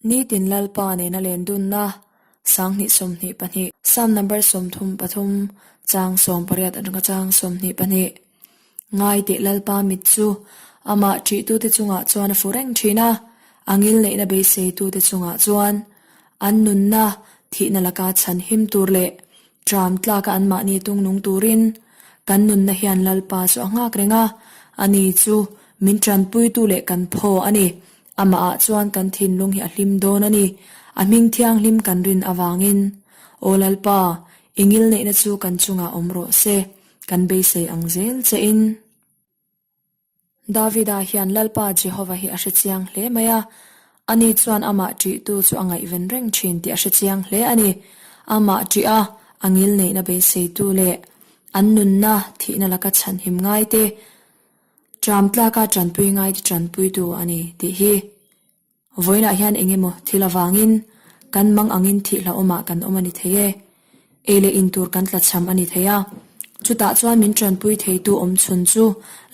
Nitin Lalpa nena len dunna, 2022, Psalm number 33, chang 18 atanga chang 22. Ngai teh Lalpa mit chu amah ṭihtute chungah chuan a fu reng ṭhin a, a ngil neihna beiseitute chungah chuan an nunna thihna laka chhan him tur leh ṭam tlaka anmahni tung nung turin kan nunna hian Lalpa chu a nghak reng a, ani chu min ṭanpuitu leh kan phaw a ni. Amahah chuan kan thinlung hi a hlim dawn a ni, a hming thianghlim kan rin avangin. Aw Lalpa, i ngilneihna chu kan chungah awm rawh se, kan beisei ang zel che in. Davida hian Lalpa Jehova hi a hre chiang hle mai a, ani chuan amah ṭihtu chu a ngaihven reng ṭhin tih a hre chiang hle a ni. Amah ṭih a, a ngilneihna beiseitu leh an nunna thihna laka chhanhim ngaite, Ṭam tlaka ṭanpui ngai ti ṭanpuitu a ni tih hi vawiinah hian eng emaw thil avangin kan mang angin thih hlauhawmah kan awm a ni thei e. Ei leh in tur kan tlachham a ni thei a, chutah chuan min ṭanpui theitu awm chhun chu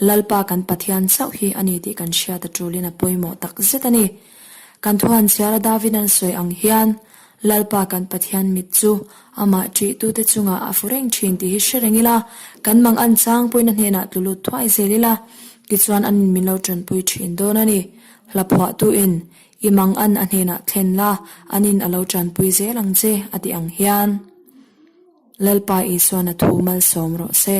Lalpa kan Pathian chauh hi a ni tih kan hriat a ṭulin a pawimawh tak zet a ni. Kan thuan chhiara David an sawi ang hian Lalpa kan Pathian mit chu amah ṭihtute chungah a fu reng ṭhin tih hi hre reng ila, kan mang an chang pawhin a hnenah tlu lut thuai zel ila, tichuan an in min lo ṭanpui ṭhin dawn a ni. Hla phuahtuin, I mang an a hnenah thlen la, an in a lo ṭanpui zel ang che, a ti ang hian. Lalpa Isuan a thu malsawm rawh se.